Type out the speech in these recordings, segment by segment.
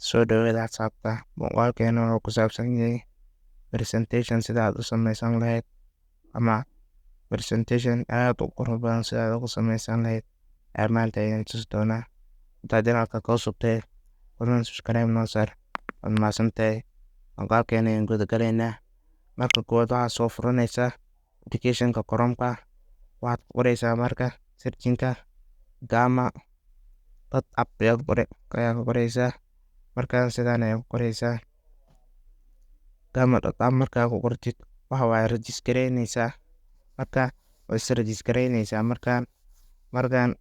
Soo dhawaada asxaabta. Muuqaalkeena wuxuu ku saabsan yahay presentation, sida aad u sameysan lahayd ama presentation aad u qurux badan sida aad ugu sameysan lahayd ayaa maanta idin tusi doonaa. Haddaad channelka ka cusubtahay, fadlan subscribe noo saar. Waad mahadsantahay. Muuqaalkeena ayaan guda galaynaa. Marka koowaad, waxaad soo furanaysaa applicationka Chrome-ka. Waxaad ku qoreysaa marka searching-ka Gamma.app ayaa ku qoreysaa. Markaan sidaan ayaa ku qoreysaa Gamma.app. Markaa ku qortid, waxa waaye register-gareyneysaa. Marka waa is register-gareyneysaa. Markaan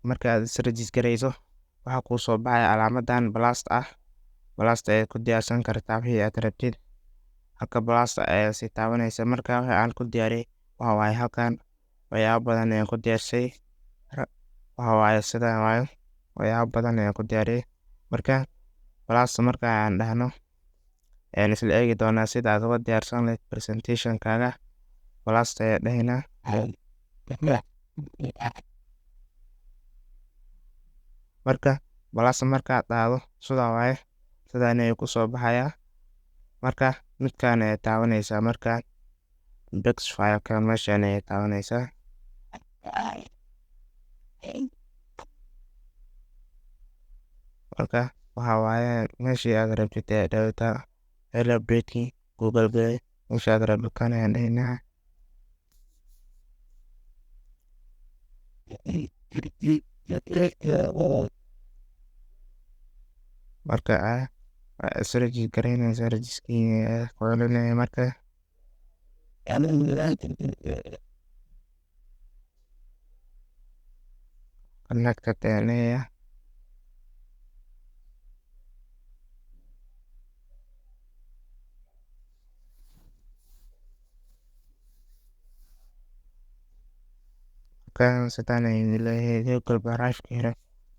markaad is register-gareyso, waxaa kuu soo baxaya calaamadan plus ah. Plus ayaad ku diyaarsan kartaa wixii aad rabtid. Halka plus ayaa sii taabanaysa. Marka waxa aan ku diyaariyay waxa waaye halkan waxyaabo badan ayaan ku diyaarsay. Waxa waaye sidaan waaye, waxyaabo badan ayaan ku diyaariyay. Marka plus marka aan dhahno, ayaan isla eegi doonaa sida aad uga diyaarsan lahayd presentation-kaaga. Plus ayaa dhahaynaa. Marka plus markaad dhahdo, sidaa waaye, sidaan ayuu kusoo baxayaa. Marka midkaan ayaa taabanaysaa. Marka index file-ka meeshaan ayaa taabanaysaa. Marka waxa waaye meeshii aad rabtid ayaa dhawata hello, Google Play, meesha aad rabto kan ayaan dhahaynaa. Marka waa is register gareynaysaa, register ku celinaya. Marka connected ayaan leeyahay. Markaan sidaan ayuu leeyahay Google Drive hore.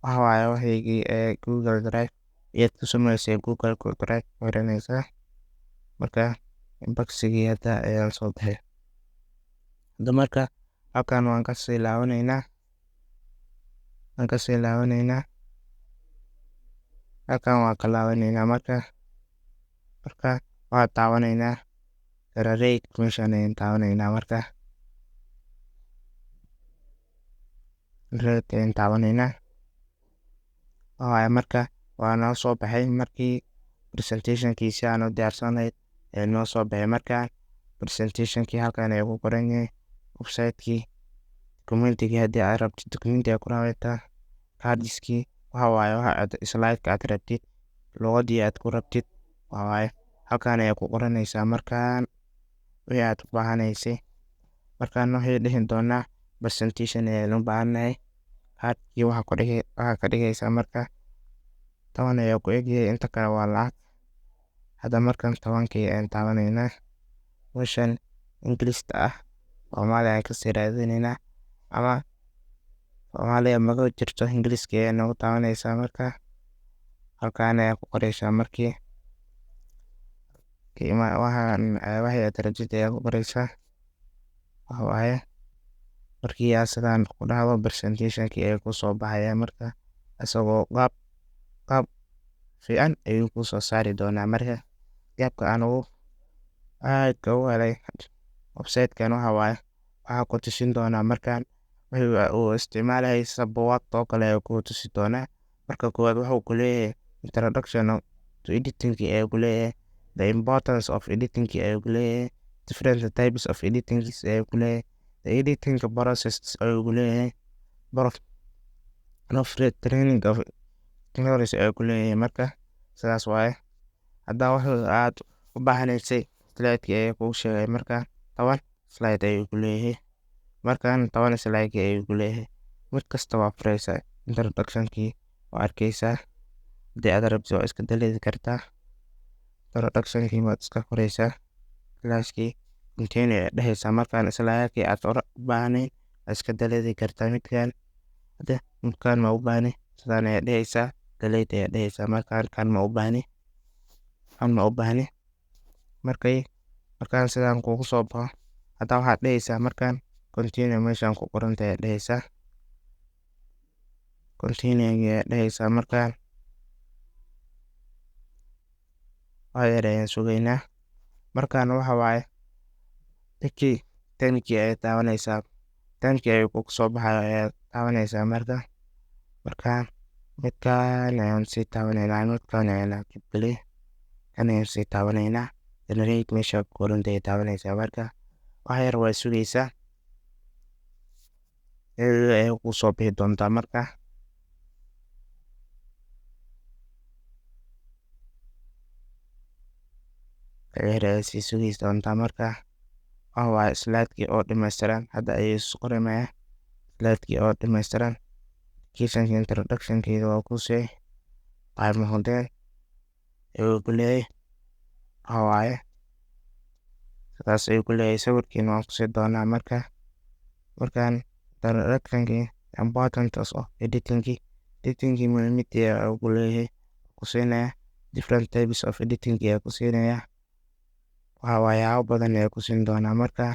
Waxa waaye waxaygii ee Google Drive iyaad ku sameysay, Google Drive ku xiranaysaa. Marka inboxigii hadda ayaan soo baxay. Hadda marka halkan waan kasii laabaneynaa, waan kasii laabaneynaa. Halkan waan ka laabaneynaa. Marka waxaan taabaneynaa generate, meeshaan ayaan taabaneynaa. Marka generate ayaan taabaneynaa. Waaye marka waa noo soo baxay. Markii presentationkii si aan u diyaarsan lahayd ayaa noo soo baxay. Marka presentationkii halkan ayuu ku qoran yahay, website-kii, documentigii, haddii aad rabtid documenti aad ku raawaytaa, cardiskii, waxa waaye waxa aad slide-ka aad rabtid, luqadii aad ku rabtid, waxa waaye halkan ayaa ku qoranaysaa. Markaan wixii aad u baahanaysay, markaan waxay dhihi doonaa presentation ayaan u baahannahay. Cardkii waxaa ku dhigi, waxaa ka dhigaysaa marka 10 ayaa ku egyahay, inta kale waa lacag. Hadda markan 10-kii ayaan taabanaynaa. Meeshan Ingiriista ah Soomaali ayaan kasii raadinaynaa, ama Soomaaliya maga jirto, Ingiriiska ayaa noogu taabanaysaa. Marka halkaan ayaa ku qoraysaa. Markii waxaan waxay aad rabtid ayaa ku qoraysaa. Waxa waaye markii aad sidaan ku dhahdo, presentationkii ayaa kusoo baxaya. Marka isagoo qaab fiican ayuu kusoo saari doonaa. Marka qaabka aan ugu aadka ugu helay website-kan waxa waaye, waxaa ku tusin doonaa markaan wixii uu isticmaalayay sida buugaagta oo kale ayuu ku tusi doonaa. Marka koowaad wuxuu ku leeyahay introduction to editing ayuu ku leeyahay, the importance of editing ayuu ku leeyahay, different types of editing ayuu ku leeyahay, the editing process ayuu ku leeyahay, proofread training of technology ayuu ku leeyahay. Marka sidaas waaye. Haddaa wax aad u baahanaysay, slide-kii ayaa kuu sheegay. Marka 10 slide ayuu ku leeyahay. Markan 10 slide ayuu ku leeyahay. Mid kasta waa furaysaa, introductionkii waa arkeysaa. Haddii aad rabtid waa iska delete kartaa. Introductionkii waad iska furaysaa, classkii continue ayaa dhehaysaa. Markaan slide-kii aad u baahnayn waa iska delete kartaa. Midkaan hadda midkaan ma u baahni, sidaan ayaa dhehaysaa, delete ayaa dhehaysaa. Markaan kan ma u baahni, kan ma u baahni. Markaan sidaan kugu soo baxo, hadda waxaad dhehaysaa markaan continue, meeshaan ku qorantahay ayaa dhehaysaa, continue ayaa dhehaysaa. Markaan Wax yar ayaan sugaynaa. Markaan waxa waaye pick theme-kii ayaad taabanaysaa, theme-kii ayuu kugu soo baxaya ayaad taabanaysaa. Marka midkaan ayaan sii taabanaynaa, midkaan ayaan gelay, kan ayaan sii taabanaynaa. Generate meesha ku qoranta ayay taabanaysaa. Marka wax yar waa sugaysaa, ayay kuu soo bixi doontaa. Marka yar ayaa sii sugaysi doontaa. Marka waxa waaye slide-kii oo dhammaystiran hadda ayay qoramaya, slide-kii oo dhammaystiran. Application introduction-keeda waa ku sii qayb noqdeen ayuu ku leeyahay. Waxa waaye sidaas ayuu ku leeyahay. Sawirkiina waan kusii doonaa. Marka markaan introduction-kii, importance of editing-kii, editing-kii muhiimadii ayuu ku leeyahay ku siinaya, different types of editing ayaa ku siinaya. Waxa waxyaabo badan ayaa ku siin doonaa. Marka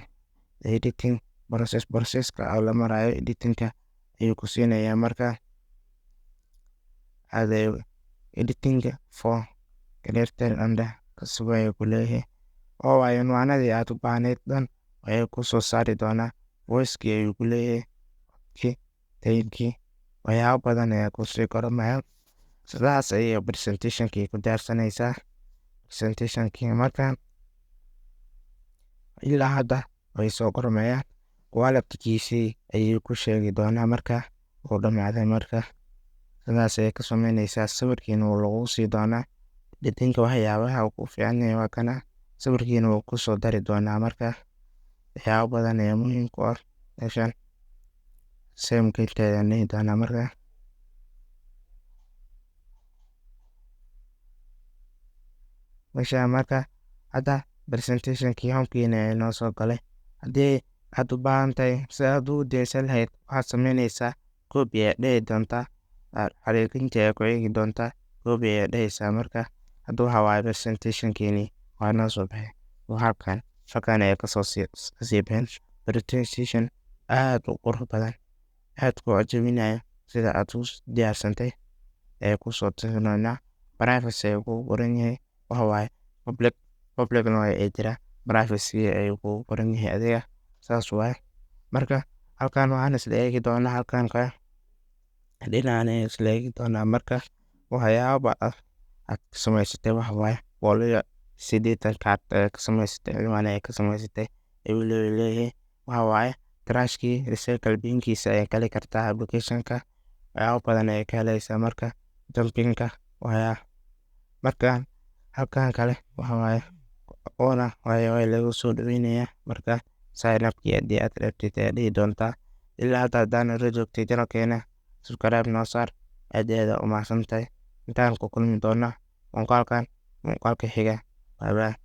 editing process, process-ka oo la marayo editing-ka ayuu ku siinayaa. Marka aad ayuu editing for creator and customer ayuu ku leeyahay, oo waayo cinwaanadii aad u baahneyd dhan ayuu ku soo saari doonaa. Voice-kii ayuu ku leeyahay, codkii, time-kii, waxyaabo badan ayaa kusii qoramaya. Sidaas ayay presentation-kii ku diyaarsanaysaa presentation-kii. Marka ilaa hadda way soo qormayaan, quality-kiisii ayuu ku sheegi doonaa marka uu dhamaaday. Marka sidaas ayay ka sameynaysaa. Sawirkiina wuu lagu sii doonaa. Editing-ka waxyaabaha uu ku fiican yahay waa kana, sawirkiina wuu kusoo dari doonaa. Marka waxyaabo badan ayaa muhiim ku ah meeshan. Same ayaan dhihi doonaa. Marka meesha marka hadda presentation-kii home-kiina ayaa noo soo galay. Haddii aad u baahan tahay si aad u diyaarsan lahayd, waxaad sameynaysaa copy ayaa dhihi doontaa, xariiqinta ayaa ku eegi doontaa, copy ayaa dhehaysaa. Marka hadda waxa waaye presentation-keeni waa noo soo baxay. Halkan ayaa kasoo kasii bixin presentation aad u qurux badan, aad ku cajabinayo sida aad u diyaarsantay ayaa kusoo tusinayna. Privacy ayuu kugu qoran yahay. Waxa waaye public, public-na waa ay jiraa, privacy ayuu kugu qoran yahay adiga, saas waaye. Marka halkan waxaan isla eegi doonaa, halkan ka dhinacan ayaan isla eegi doonaa. Marka waxyaaba ah aad ka samaysatay waxa waaye 180 card ayaa ka samaysatay, cinwaan ayaa ka samaysatay ayuu leeyahay. Waxa waaye trash-kii, recycle bin-kiisa ayaa gali kartaa application-ka, waxyaabo badan ayaa ka helaysaa. Marka jumping-ka waxyaa marka halkan kale waxa waaye oona waa lagu soo dhaweynayaa. Marka sign up-kii haddii aad rabtid ayaa dhihi doontaa. Ilaa hadda haddaan nala joogtay channel-keena, subscribe noo saar. Aad iyo aad u mahadsantahay. Intaan ku kulmi doona muuqaalkan muuqaalka xiga. Bye bye.